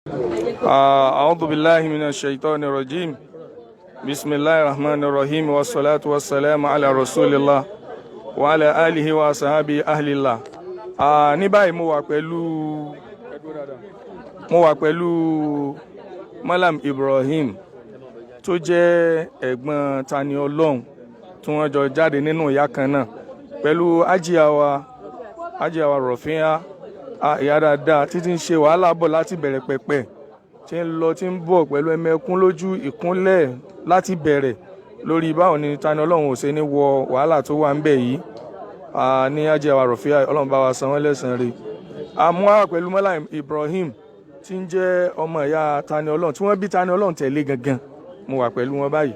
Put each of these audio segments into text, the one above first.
أعوذ بالله من الشيطان الرجيم. بسم الله الرحمن الرحيم، والصلاة والسلام على رسول الله وعلى آله وصحبه أهل الله. Ní báyìí, mo wà pẹ̀lú Malam Ibrahim tó jẹ́ ẹ̀gbọ́n Tani Olohun, tí wọ́n jọ jáde nínú ìyá kan náà pẹ̀lú ajiawa Rọ̀fíà, ìyá dáadáa títí ń ṣe wàhálà bọ̀ láti bẹ̀rẹ̀ pẹ̀pẹ̀, tí ń lọ tí ń bọ̀ pẹ̀lú ẹmẹkún lójú ìkúnlẹ̀ láti bẹ̀rẹ̀ lórí báwo ni Tani Olohun ò ṣe ní wọ wàhálà tó wà ń bẹ̀ yìí. Ní ajiawa Rọ̀fíà, Ọlọ́run bá wa san wọ́n lẹ́san rẹ̀. Àmú wa pẹ̀lú Malam Ibrahim tí ń jẹ́ ọmọ ìyá Tani Olohun tí wọ́n bí Tani Olohun tẹ̀lé gangan. Mo wà pẹ̀lú wọn báyìí.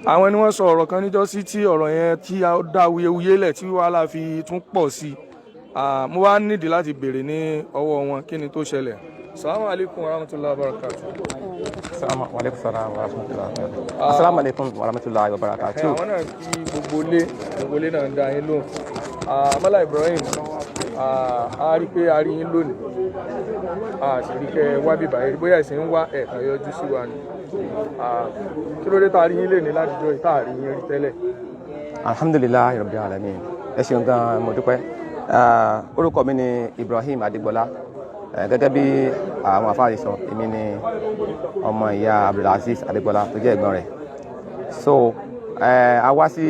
Àwọn ni wọ́n sọ ọ̀rọ̀ kan níjọ́sí tí ọ̀rọ̀ yẹn tí ó dá awuyewuye lẹ̀, tí wàhálà fi tún pọ̀ sí i. Mo wá nídìí láti béèrè ní ọwọ́ wọn kí ni tó ṣẹlẹ̀. Salamu alaykum wa rahmatulahi wa barakatu. Assalamu alaikum salam wa rahmatullahi wa barakatuh. Assalamu alaikum wa rahmatullahi wa barakatuh. Àwọn náà kí gbogbo ilé náà ń dá yín lóhùn. Mọ́lá Ibrahim, a rí pé a rí yín lónìí, a sì rí kẹ́ wá bíbá yìí, bóyá ìsìn ń wá ẹ̀ẹ̀kan yọjú sí wa ni. Kí ló dé tá a rí yín lè ní látijọ́ yìí tá a rí yín rí tẹ́lẹ̀? Alhamdulillahi rabbil alamin. Ẹ ṣeun gan, mo dúpẹ́. Orúkọ mi ni Ibrahim Adégbọlá. Gẹ́gẹ́ bí àwọn afáàrí sọ, èmi ni ọmọ ìyá Abdulaziz Adégbọlá tó jẹ́ ẹ̀gbọ́n rẹ̀. So a wá sí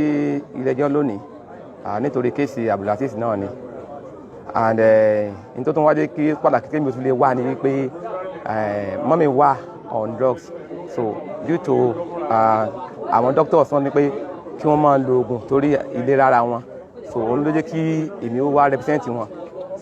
ilé-ẹjọ́ lónìí nítorí case Abdulaziz náà ni. And n tó tún wájú kí pàtàkì kémi tún lè wá ní wípé mummy wà on drugs, so due to àwọn doctors wọ́n ní pé kí wọ́n máa lo oògùn torí ìlera ara wọn. So òun ló jẹ́ kí èmi ó wá represent wọn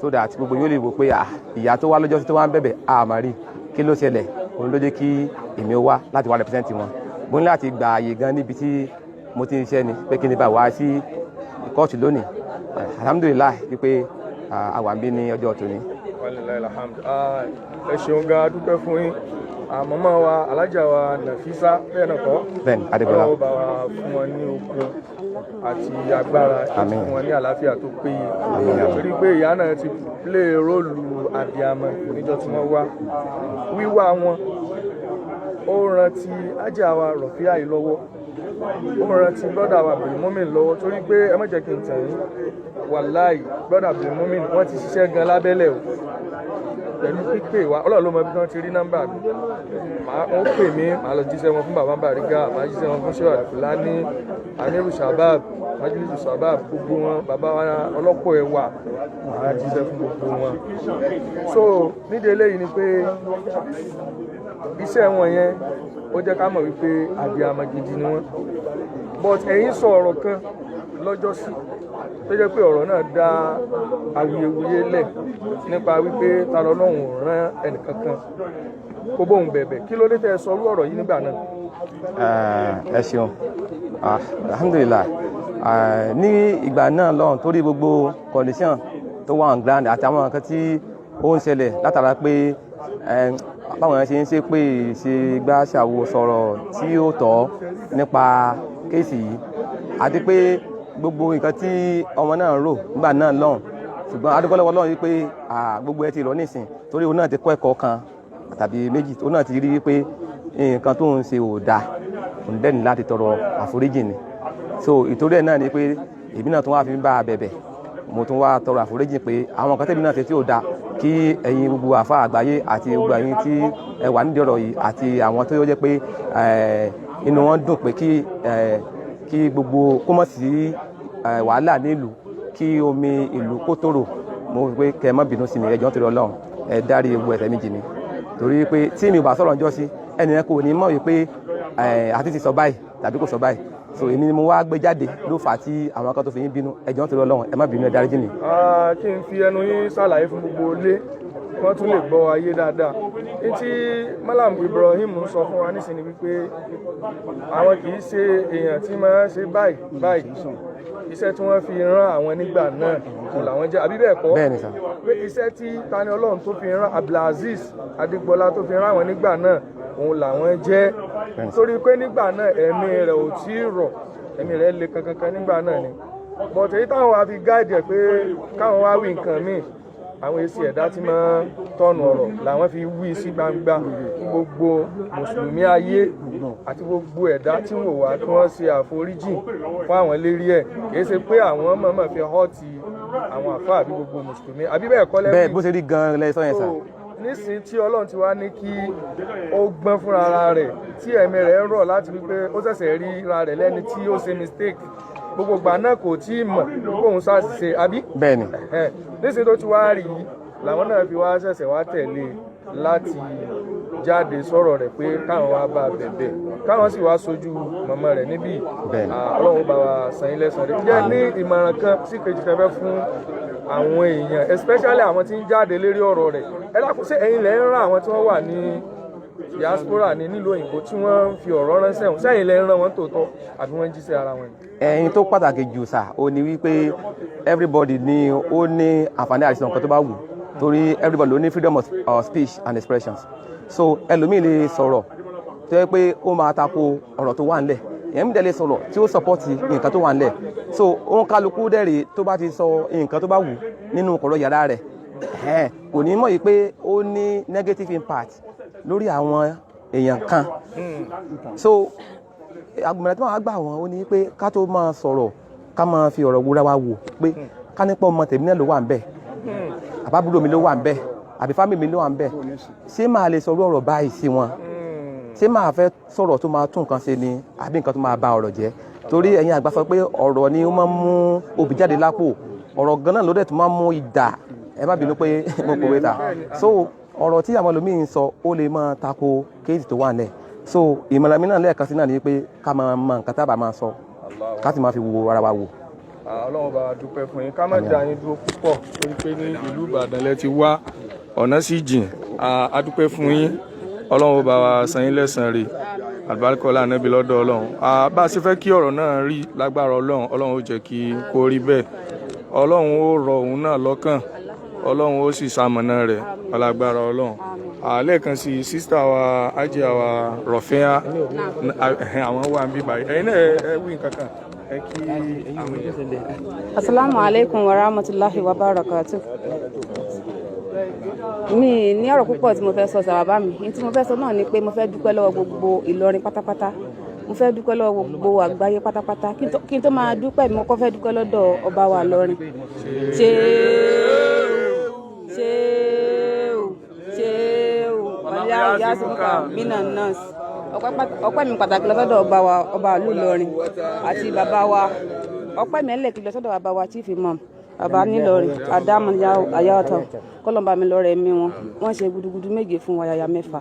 so that gbogbo yóò lè wò pé, ah, ìyá tó wá lọ́jọ́ sí tó wá ń bẹ̀bẹ̀ àmà rí, kí ló ṣẹlẹ̀? Òun ló jẹ́ kí èmi ó wá láti wá represent wọn. Mo ní láti gba àyè gan níbi tí mo ti ń ṣiṣẹ́ ni pé kí n bá wá sí kóòtù lónìí. Alhamdulillahi wípé a wà níbí ní ọjọ́ tòní. Walilahi alhamd. Ẹ ṣeun gan, a dúpẹ́ fún yín. Màmá wa, alájà wa Nàfísà, bẹ́ẹ̀ náà kọ́? Bẹ́ẹ̀ni, Adébọlá. Ọlọ́run bá wa fún wọn ní okun àti agbára, Àmín. fún wọn ní àlàáfíà tó péye. Àmín, àmín. Torí pé ìyá náà ti play role àbíamọ níjọ́ tí wọ́n wá. Wíwá wọn, ó rántí ájà wa Rọ̀fíà yìí lọ́wọ́, ó rántí brother wa Abdulmumin lọ́wọ́, torí pé ẹ má jẹ́ kí n tàn yín, wàláì, brother Abdulmumin wọ́n ti ṣiṣẹ́ gan lábẹ́lẹ̀ o pẹ̀lú pípé wa. Ọlọ́run ló mọ ibi tí wọ́n ti rí nọ́mbà mi. Màá wọ́n pè mí, màá lọ jíṣẹ́ wọn fún bàbá Bariga, màá jíṣẹ́ wọn fún Shehu Fulani, Amiru Shabab, Majilisu Shabab, gbogbo wọn, bàbá wa ọlọ́pọ̀ ẹ̀wà, màá jíṣẹ́ fún gbogbo wọn. So nídìí eléyìí ni pé iṣẹ́ wọn yẹn, ó jẹ́ ká mọ̀ wípé àbíamọ gidi ni wọ́n. But ẹ̀yin sọ ọ̀rọ̀ kan lọ́jọ́sí tó jẹ́ pé ọ̀rọ̀ náà dá awuyewuye lẹ̀ nípa wípé ta lọ́lọ́run ò rán ẹnìkankan kó bóun bẹ̀bẹ̀. Kí ló dé tẹ́ ẹ sọ irú ọ̀rọ̀ yìí nígbà náà? Ẹ ṣeun. Alhamdulillahi. Ní ìgbà náà lọ́hùn, torí gbogbo condition tó wà on ground àti àwọn nǹkan tí ó ń ṣẹlẹ̀ látara pé báwọn èèyàn ṣe ń ṣe pé ṣe gbá ṣàwo sọ̀rọ̀ tí ó tọ́ nípa case yìí, àti pé gbogbo nǹkan tí ọmọ náà rò nígbà náà lọ́hùn. Ṣùgbọ́n a dúpẹ́ lọ́wọ́ Ọlọ́run wípé gbogbo ẹ ti rọ nísìn, torí òun náà ti kọ́ ẹ̀kọ́ kan tàbí méjì, òun náà ti rí wípé nǹkan tó ń ṣe ò dáa, òun dẹ́ni láti tọrọ àforíjì ni. So ìtorí ẹ̀ náà ni pé èmi náà tún wá fi ń bá a bẹ̀bẹ̀, mo tún wá tọrọ àforíjì pé àwọn nǹkan tẹ́mi náà ṣe tí ò dáa, kí ẹ̀yin gbogbo àfa àgbáyé àti gbogbo ẹ̀yin tí ẹ wà nídìí ọ̀rọ̀ yìí àti àwọn tó jẹ́ pé inú wọn dùn pé kí gbogbo kó mọ̀ sí wàhálà nílùú, kí omi ìlú kó tòrò, mo fi pé kẹ́ ẹ má bínú sí mi, ẹ jọ̀ọ́ nítorí Ọlọ́run, ẹ dárí gbogbo ẹ̀ṣẹ̀ mi jì mí, torí pé tí mi ò bá sọ̀rọ̀ ọjọ́ sí, ẹnìyẹn kò ní mọ̀ wípé àti ti sọ báyìí tàbí kò sọ báyìí. So èmi ni mo wá gbé jáde ló fà á tí àwọn kan tó fi yín bínú. Ẹ jọ̀ọ́ nítorí Ọlọ́run, ẹ má bínú, ẹ dáríjì mí. Kí n fi ẹnu yín ṣàlàyé fún gbogbo ilé kí wọ́n tún lè gbọ́ ayé dáadáa. Ní tí Malam Ibrahim ń sọ fún wa nísìnyí wípé àwọn kì í ṣe èèyàn tí máa ń ṣe báyìí báyìí. Iṣẹ́ tí wọ́n fi rán àwọn nígbà náà kò làwọn jẹ́, àbí bẹ́ẹ̀ kọ́? Bẹ́ẹ̀ ni sà. Pé iṣẹ́ tí Tani Olohun tó fi rán Abdulaziz Adégbọlá, tó fi rán àwọn nígbà náà, òun làwọn jẹ́. Bẹ́ẹ̀ ni sà. Torí pé nígbà náà ẹ̀mí rẹ̀ ò tí ì rọ̀, ẹ̀mí rẹ̀ le kankankan nígbà náà ni. But èyí táwọn wá fi guide ẹ̀ pé káwọn wá wí nǹkan míì. Àwọn èsì ẹ̀dá tí máa ń tọ̀nù ọ̀rọ̀ làwọn fi wí sí gbangba fún gbogbo mùsùlùmí ayé àti gbogbo ẹ̀dá tí ń wò wá kí wọ́n ṣe àforíjì fún àwọn lérí ẹ̀. Kìí ṣe pé àwọn mọ̀ọ́mọ̀ fi hurt àwọn àfáà àbí gbogbo mùsùlùmí, àbí bẹ́ẹ̀ kọ́ lẹ́bí? Bẹ́ẹ̀ bó ṣe rí gan-an lẹ sọ yẹn, sir. So nísìnyí tí Ọlọ́run ti wá ní kí ó gbọ́n fúnra ara rẹ̀, tí ẹ̀mí rẹ̀ rọ̀ láti wípé ó ṣẹ̀ṣẹ̀ rí ra rẹ̀ lẹ́ni tí ó ṣe mistake, gbogbo ìgbà náà kò tí ì mọ̀ wípé òun ṣàṣìṣe, àbí? Bẹ́ẹ̀ ni. Ẹ̀hẹ́n. Nísìnyí tó ti wá rí i làwọn náà fi wá ṣẹ̀ṣẹ̀ wá tẹ̀lé láti jáde sọ̀rọ̀ rẹ̀ pé káwọn wá bá a bẹ̀bẹ̀, káwọn sì wá sojú mọ̀mọ́ rẹ̀ níbí. Bẹ́ẹ̀ni. Ah, Ọlọ́run bá wa san yín lẹ́san rẹ̀. Jẹ́ ní ìmọ̀ràn kan sí kejì fẹ́fẹ́ fún àwọn èèyàn, especially àwọn tí ń jáde lérí ọ̀rọ̀ rẹ̀. Ẹ dákun, ṣé ẹ̀yin lẹ́ ń rán àwọn tí wọ́n wà ní diaspora ní nílùú òyìnbó tí wọ́n ń fi ọ̀rọ̀ ránṣẹ́ ọ̀hún? Sẹ́yìn lẹ́ ń rán wọn tòótọ́, àbí wọ́n ń jíṣẹ́ ara wọn ni? Ẹyin tó pàtàkì jù, sir, ó ní wípé everybody ni ó ní àǹfààní àti sọ nǹkan tó bá wù, torí everybody ló ní freedom of speech and expressions. So ẹlòmíì lè sọ̀rọ̀ tó yẹ pé ó máa tako ọ̀rọ̀ tó wà ńlẹ̀, èèyàn mi dẹ̀ lè sọ̀rọ̀ tí ó support nǹkan tó wà ńlẹ̀. So òun kálukú dẹ̀rẹ̀ tó bá ti sọ nǹkan tó bá wù nínú kọ̀rọ̀ yàrá rẹ̀, ẹ̀hẹ́n, kò ní mọ̀ yìí pé ó ní negative impact lórí àwọn èèyàn kan. So agbọ̀nrẹ́ tí wọ́n á gbà wọ́n, ó ní pé ká tó máa sọ̀rọ̀, ká máa fi ọ̀rọ̀ wúra wa wò pé ká nípa ọmọ tèmi náà ló wà ń bẹ̀, àbábúrò mi ló wà ń bẹ̀, àbí family mi ló wà ń bẹ̀, ṣé máa lè sọ̀rọ̀ ọ̀rọ̀ báyìí sí wọn? Ṣé máa fẹ́ sọ̀rọ̀ tó máa tún nǹkan ṣe ni, àbí nǹkan tó máa ba ọ̀rọ̀ jẹ́? Torí ẹ̀yin àgbà sọ pé ọ̀rọ̀ ni ó máa ń mú obì jáde lápò, ọ̀rọ̀ gan náà ló dẹ̀ tún máa ń mú idà. Ẹ má bínú pé mo pòwe ta. So ọ̀rọ̀ tí àwọn ẹlòmíín sọ, ó lè máa tako case tó wà nílẹ̀. So ìmọ̀ràn mi náà lẹ́ẹ̀kan sí náà ni pé ká máa mọ nǹkan tá a bá máa sọ, ká sì máa fi wo ara wa wò. Ọlọ́run bá wa dúpẹ́ fún yín. Ká má dá yín dúró púpọ̀ torí pé ní ìlú Ìbàdàn lẹ ti wá, ọ̀nà sì jìn. A dúpẹ́ fún yín. Ọlọ́run bá wa san yín lẹ́san rẹ̀, àlùbáríkọ́lá ànábì lọ́dọ̀ Ọlọ́run. Bá a ṣe fẹ́ kí ọ̀rọ̀ náà rí, lágbára Ọlọ́run, Ọlọ́run ó jẹ́ kí kó rí bẹ́ẹ̀. Ọlọ́run ó rọ òun náà lọ́kàn, Ọlọ́run ó sì ṣamọ̀nà rẹ̀, ọlágbára Ọlọ́run. Lẹ́ẹ̀kan sí, sister wa, Ajia wa Rọ̀fíà, àwọn wà ń bí báyìí. Ẹ̀yin náà, ẹ wí nǹkan kan, ẹ kí àwọn èèyàn. Asalaamu alaikum wa rahmatulahi wa barakatu. Mi ní ọ̀rọ̀ púpọ̀ tí mo fẹ́ sọ, sàbàbá mi. Ní tí mo fẹ́ sọ náà ni pé mo fẹ́ dúpẹ́ lọ́wọ́ gbogbo Ìlọrin pátápátá, mo fẹ́ dúpẹ́ lọ́wọ́ gbogbo àgbáyé pátápátá. Kí n tó máa dúpẹ́, mi kọ́kọ́ fẹ́ dúpẹ́ lọ́dọ̀ ọba wa Ìlọrin. Ṣéèwù, ṣéèwù, ṣéèwù, wàlíà yasimuka mina nurse. Ọpẹ́ mi pàtàkì lọ sọ́dọ̀ ọba wa, ọba ìlú Ìlọrin, àti bàbá wa. Ọpẹ́ mi ẹlẹ́kì lọ sọ́dọ̀ bàbá wa, chief imam, bàbá nílọrin Adamu Ayáwátà, kọ́lọ́mbà mi lọ́rẹ̀ mi wọn. Wọ́n ṣe gudugudu méje fún wa, yàyà mẹ́fà.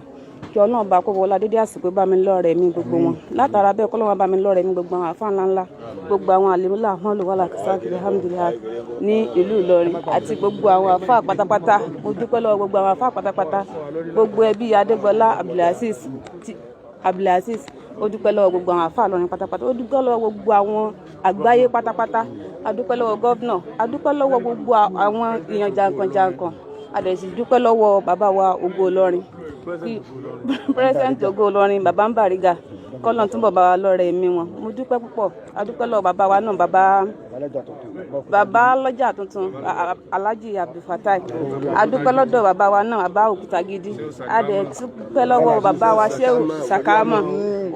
Kí Ọlọ́run bá kó wọlá dédé àsìkò bá mi lọ́rẹ̀ mi gbogbo wọn. Látara bẹ́ẹ̀, kọ́lọ́run bá mi lọ́rẹ̀ mi gbogbo àwọn àfáà ńláńlá, gbogbo àwọn àlèmúlà wọn lò wàhálà kìsáàkiri, alhamdulilayi, ní ìlú Ìlọrin àti gbogbo àwọn àfáà pátápátá. Mo dúpẹ́ lọ́wọ́ gbogbo àwọn àfáà pátápátá, gbogbo ẹbí Adégbọlá Abdulaziz, Abdulaziz. Ó dúpẹ́ lọ́wọ́ gbogbo àwọn àfáà Ìlọrin pátápátá, ó dúpẹ́ lọ́wọ́ gbogbo àwọn àgbáyé pátápátá, a dúpẹ́ lọ́wọ́ governor, a dúpẹ́ lọ́wọ́ gbogbo àwọn èèyàn jàǹkànjàǹkàn, a dẹ̀ sì dúpẹ́ lọ́wọ́ bàbá wa Ògo Ìlọrin, president Ògo Ìlọrin, bàbá ń Bàrígà, kọ́lọ́n túnbọ̀ bá wa lọ́rẹ̀ ẹ̀mí wọn. Mo dúpẹ́ púpọ̀. A dúpẹ́ lọ́wọ́ bàbá wa náà, bàbá lọ́jà tuntun, Alhaji Abdulfatai. A dúpẹ́ lọ́dọ̀ bàbá wa náà, bàbá òkúta gidi. A dẹ̀ dúpẹ́ lọ́wọ́ bàbá wa, Shehu Sakama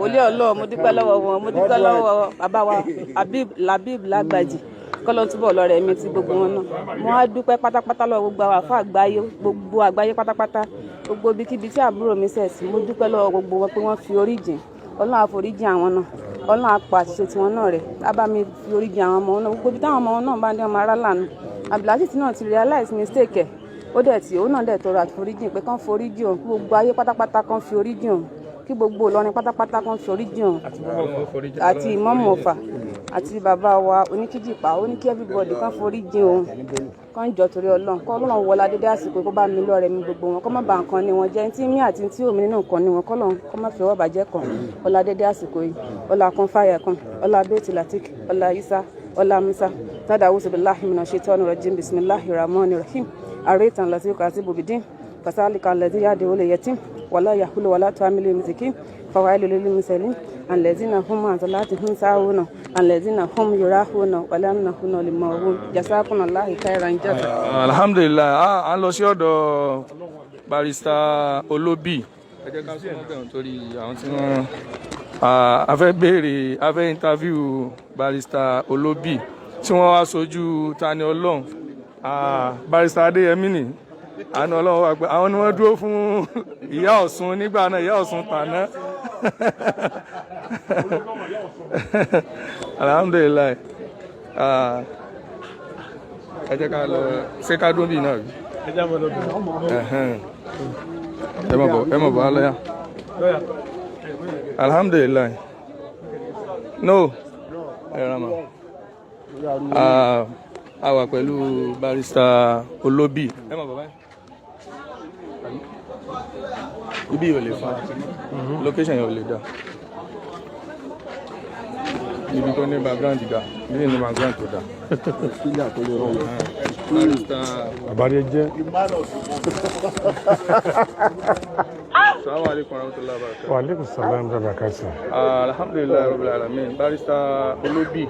olé ọlọ́. Mo dúpẹ́ lọ́wọ́ wọn. Mo dúpẹ́ lọ́wọ́ bàbá wa Habib Labib Lágbàjì, kọ́lọ́n túbọ̀ lọ́rẹ̀ mi ti gbogbo wọn náà. Mo á dúpẹ́ pátápátá lọ́wọ́ gbogbo àwọn àfáà àgbáyé, gbogbo àgbáyé pátápátá, gbogbo ibikíbi tí àbúrò mi ṣẹ̀ sí. Mo dúpẹ́ lọ́wọ́ gbogbo wọn pé wọ́n fi orí jìn. Ọlọ́run á forí jìn àwọn náà, Ọlọ́run á pa àṣìṣe tiwọn náà rẹ̀, á bá mi fi orí jìn àwọn ọmọ wọn náà, gbogbo ibi táwọn ọmọ wọn náà bá ń dé, ọmọ ará lànà. Abdulaziz náà ti realize mistake ẹ̀, ó dẹ̀ tí òun náà dẹ̀ tọrọ àforíjìn pé kán forí jìn òun, kí gbogbo ayé pátápátá kán fi orí jìn òun, kí gbogbo Ìlọrin pátápátá kán fi orí jìn òun, àti Ìmáàmù Ọ̀fà àti bàbá wa oníkíjìpá. Ó ní kí everybody kán forí jìn òun, kán jọ torí Ọlọ́run, kọ́ Ọlọ́run wọlá dédé àsìkò kó bá mi lọ́rẹ̀ mi gbogbo wọn, kó má ba nǹkan ní wọn jẹ́, tí mí àti tí òmí nínú nǹkan ní wọn, kọ́ lọ́run kó má fi ọwọ́ bàjẹ́ kan. Ọlá dédé àsìkò yìí, ọlá kan fáyà kan, ọlá bẹ́ẹ̀tì latik, ọlá Isa, ọlá Musa tádà, awusu billahi minash shaitani rajim, bisimilahi rahman rahim. Àrètàn láti kàtí bòbídín fasalika alladhi yad'u lil yatim wala yahulu wala tu'amilu miskin fawailu lil musallin. الذين هم عن صلاتهم ساهون الذين هم يراءون ويمنعون الماعون جزاكم الله خيرا جزاء. Alhamdulillahi, a ń lọ sí ọ̀dọ̀ Barrister Olóbì. Ẹ jẹ́ ká súnmọ́ bẹ̀rù torí àwọn tí wọ́n a fẹ́ béèrè, a fẹ́ interview Barrister Olóbì tí wọ́n wá sojú Tani Olohun. Barrister Adéyẹmí ni àánú Ọlọ́run wà pé àwọn ni wọ́n dúró fún ìyá Ọ̀ṣun nígbà náà, ìyá Ọ̀ṣun tàná. Alhamdulillahi. Ẹ jẹ́ ká lọ, ṣé ká dún bí náà rí? Ẹ̀hẹ́n. Ẹ má bọ̀, ẹ má bọ̀ á lọ́yà. Alhamdulillahi. No, ẹ rà mà. A wà pẹ̀lú Barrister Olóbì. Ẹ má bọ̀ báyìí. Ibi yóò lè fa location yóò lè dá ibi tó ní background dá, ibi ní background tó dá. Barrister. Àbárí jẹ́. Assalamu alaikum warahmatullahi wabarakatuh. Wa alaikum salam wa barakatuh. Alhamdulillahi rabbil alamin. Barrister Olóbì,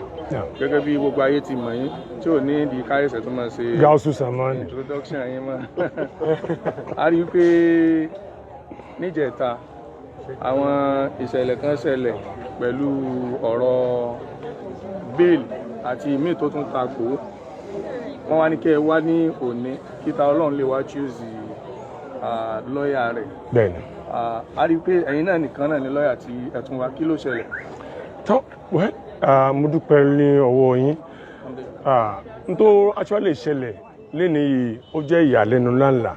gẹ́gẹ́ bí gbogbo ayé ti mọ̀ yín, tí ò ní di káyọ̀sẹ̀ tó máa ṣe Gáúsù Samani. introduction yín mọ́. A rí i pé níjẹta, àwọn ìṣẹ̀lẹ̀ kan ṣẹlẹ̀ pẹ̀lú ọ̀rọ̀ bail àti ìmíì tó tún takò. Wọ́n wá ní kí ẹ wá ní òní kí Ta Ọlọ́run lè wá choose lọ́ọ̀yà rẹ̀. Bẹ́ẹ̀ni. A rí i pé ẹ̀yin náà nìkan náà ni lọ́ọ̀yà tí ẹ tún wá. Kí ló ṣẹlẹ̀? Tọ́ wẹ́, mo dúpẹ́ ní ọwọ́ yín. N tó actually ṣẹlẹ̀ léni yìí, ó jẹ́ ìyàlẹ́nu ńláńlá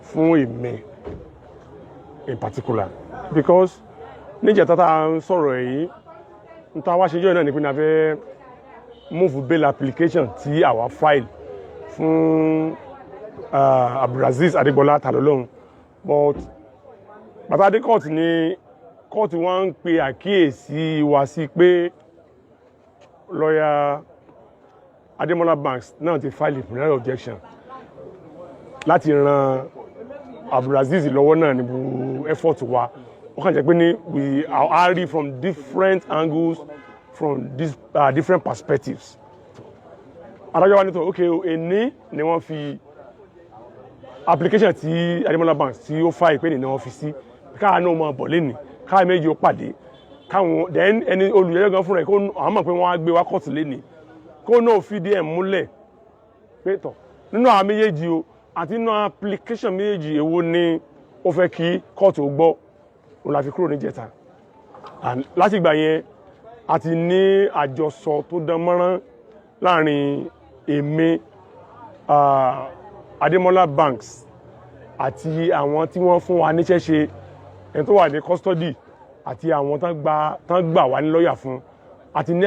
fún èmi in particular, because níjẹta tá a ń sọ̀rọ̀ yìí, n ta wá ṣe jọ́ náà ni pé na fẹ́ move bail application tí àwa file fún Abdulaziz Adégbọlá Talọ́lọ́hun. But bàtà dé court ní court, wọ́n ń pe àkíyèsí wa sí pé lọ́yà Adémọ́lá Banks náà ti file preliminary objection láti ran Abdulaziz lọ́wọ́ náà ní bu effort wa. Ó kàn jẹ́ pé ní we are rí from different angles, from different perspectives. Adájọ́ wa ní tó, ok, èní ni wọ́n fi application tí Adémọ́lá Banks tí ó file pé ní wọ́n fi sí káà náà máa bọ̀ lẹ́nìí, káà méjì ó pàdé káwọn. Then ẹni olùyẹ́jọ́ gan fúnra ẹ̀, kó àwọn mọ̀ pé wọ́n á gbé wá kóòtù lẹ́nìí, kó náà fìdí ẹ̀ múlẹ̀ pé tọ̀ nínú àwọn méjèèjì o àti nínú application méjèèjì, èwo ni ó fẹ́ kí kóòtù ó gbọ́. Òun la fi kúrò níjẹta. And láti ìgbà yẹn, a ti ní àjọsọ tó dán mọ́rán láàrin èmi, Adémọ́lá Banks àti àwọn tí wọ́n fún wa níṣẹ́ ṣe, ẹni tó wà ní custody àti àwọn tán gbà wá ní lọ́ọ̀yà fún, àti ní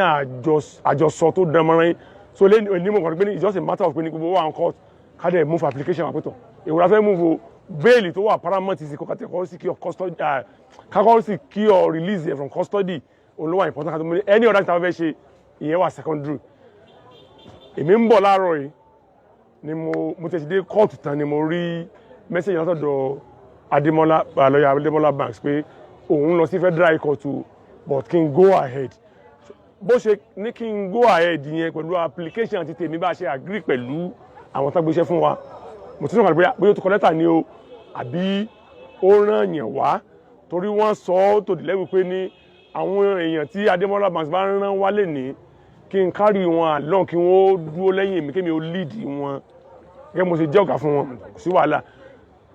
àjọsọ tó dán mọ́rán. So lé ní mo kàn pé ní it's just a matter of pé ní gbogbo wa ń court, ká dẹ̀ move application wa pẹ̀tọ̀ èwo la fẹ́ move o. Bail tó wà paramount sí kọ́kọ́ secure custody, kakọ́ secure release from custody, òun ló wà important. Ká tó mú any other thing tá a fẹ́ ṣe, ìyẹn wà secondary. Èmi ń bọ̀ láàárọ̀ yìí ni mo tẹ̀sí dé kóòtù tán ni mo rí message látọ̀dọ̀ Adémọ́lá, lọ́yà Adémọ́lá Banks, pé òun lọ sí Federal High Court o, but kí n go ahead. Bó ṣe ní kí n go ahead yẹn pẹ̀lú application àti tèmi, bá ṣe agree pẹ̀lú àwọn tó gbéṣẹ́ fún wa, mo ti sọ̀rọ̀ bóyá ó ti kọ lẹ́tà ni o àbí ó rán yàn wá, torí wọ́n sọ ọ́ tó dìlẹ́wì pé ní àwọn èèyàn tí Adémọ́lá Banks bá ń rán wálé ní kí n carry wọn along, kí wọ́n dúró lẹ́yìn mi, kí mi ó lead wọn gẹ́gẹ́ mo ṣe jẹ́ ọ̀gá fún wọn. Kò sí wàhálà.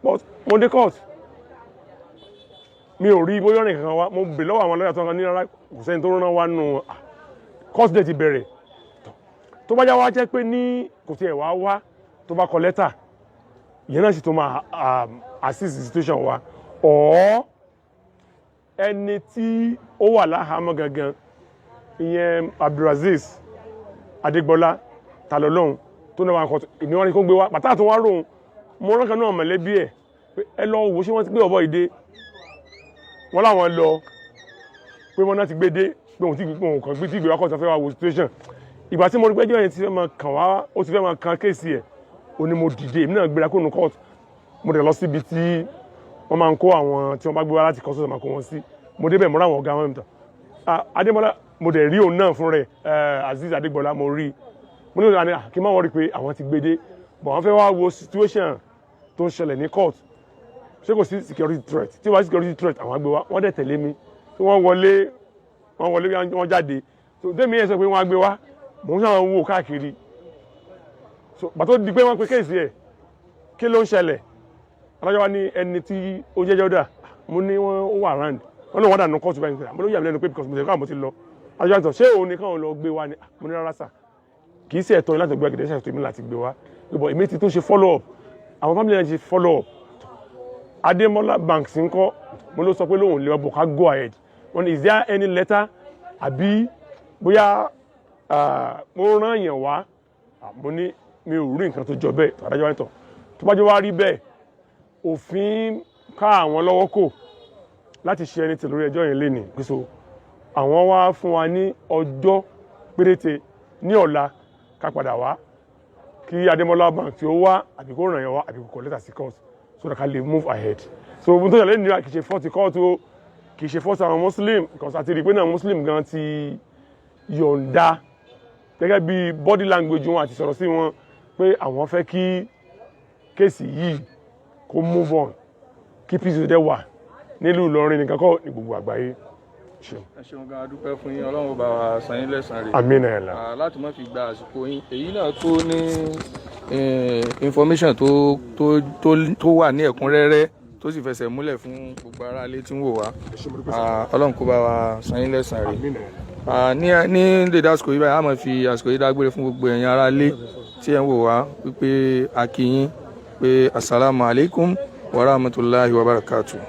But mo dé court, mi ò rí bóyá ọ̀rìn kankan wá. Mo bè lọ́wọ́ àwọn lọ́yà tó ń kan ní rárá, kò sẹ́ni tó rán wá nù. Court date ti bẹ̀rẹ̀. Tó bá já wá jẹ́ pé ní kò tiẹ̀ wá wá, tó bá kọ lẹ́tà, ìyẹn náà sì tó máa assist the situation wa. Or ẹni tí ó wà láhàámọ́ gangan, ìyẹn Abdulraziz Adégbọlá Talọ́lọ́hun tó náà wà kọ́, èmi wọn ni kó gbé wá bàtà tó wá ròhun. Mo rán kan náà mọ̀lẹ́bí ẹ̀ pé ẹ lọ wò ṣé wọ́n ti gbé ọ̀bọ ìdè. Wọ́n láwọn lọ pé wọ́n náà ti gbé dé, pé òun ti gbé, òun kàn gbé tí ìgbé wá kọ́, fẹ́ wá wo situation. Ìgbà tí mo rí pé ẹjọ́ yẹn ti fẹ́ máa kàn wá, ó ti fẹ́ máa kan case ẹ̀, ó ní mo dìde, èmi náà gbéra kúrò ní court. Mo dẹ̀ lọ síbi tí wọ́n máa ń kó àwọn tí wọ́n bá gbé wá láti kọ́sọ́sọ́, máa kó wọn sí. Mo débẹ̀, mo ráwọn ọ̀gá wọn mi tán. Ah, Adémọ́lá, mo dẹ̀ rí òun náà fún rẹ̀, Azeez Adégbọlá, mo rí i. Mo ní ìlànà kí n má worry pé àwọn ti gbé dé, but wọ́n fẹ́ wá wo situation tó ń ṣẹlẹ̀ ní court, ṣé kò sí security threat. Tí wọ́n bá security threat, àwọn á gbé wá. Wọ́n dẹ̀ tẹ̀lé mi tí wọ́n wọlé, wọ́n wọlé, wọ́n jáde. So tèmi yẹn sọ pé wọ́n á gbé wá, mò ń sàn wò káàkiri. So bàtó di pé wọ́n pe case ẹ̀, kí ló ń ṣẹlẹ̀? Adájọ́ wa ní ẹni tí ó jẹ́jọ́ dà. Mo ní wọ́n ó wà round, wọ́n ní wọ́n dà nù kóòtù báyìí. Mo ló yà mí lẹ́nu pé because mo ti kọ́ àmọ́ ti lọ. Adájọ́ àti sọ ṣé òun nìkan lọ gbé wa ni? Mo ní rárá sà, kì í ṣe ẹ̀tọ́ yín láti gbé, àgẹ̀dẹ̀ ṣe ẹ̀tọ́ mi láti gbé wa, but èmi ti tún ṣe follow up, àwọn family náà ṣe follow up. Adémọ́lá Banks ń kọ́? Mo ló sọ pé lóun lè wá bọ̀, ká go ahead. Wọ́n ní, is there any letter àbí bóyá mo rán yẹn wá? Mo ní mi ò rí nǹkan tó jọ bẹ́ẹ̀. Adájọ́ wa ní tọ̀, tó bá jẹ́ wá rí bẹ́ẹ̀, òfin ká àwọn lọ́wọ́ kò láti ṣe ẹni tí lórí ẹjọ́ yẹn lénìí pé so àwọn wá fún wa ní ọjọ́ péréte ní ọ̀la, ká padà wá, kí Adémọ́lá Bank tí ó wá, àbí kó ràn yẹn wá, àbí kó kọ lẹ́tà sí court, so that ká lè move ahead. So ohun tó ṣẹlẹ̀ nínú, kì í ṣe fault court o, kì í ṣe fault àwọn Muslim, because àti rí i pé náà Muslim gan ti yọ̀ǹda gẹ́gẹ́ bí body language wọn àti sọ̀rọ̀ sí wọn pé àwọn fẹ́ kí case yìí kó move on, kí peace dẹ̀ wà nílùú Ìlọrin nìkan kọ́, ní gbogbo àgbáyé. Ṣeun. Ẹ ṣeun gan, a dúpẹ́ fún yín. Ọlọ́run ó bá wa san yín lẹ́san rẹ̀. Àmín ẹ̀la. Láti má fi gba àsìkò yín, èyí náà tó ní information tó wà ní ẹ̀kúnrẹ́rẹ́, tó sì fẹsẹ̀ múlẹ̀ fún gbogbo ará ilé tí ń wò wá. Ọlọ́run kó bá wa san yín lẹ́san rẹ̀. Àmín ẹ̀la. Ní dédé àsìkò yìí báyìí, a máa fi àsìkò yìí dágbére fún gbogbo ẹ̀yin ará ilé tí ẹ̀ ń wò wá wípé a kí yín pé asalaamu alaykum wa rahmatulahi wa barakatuh.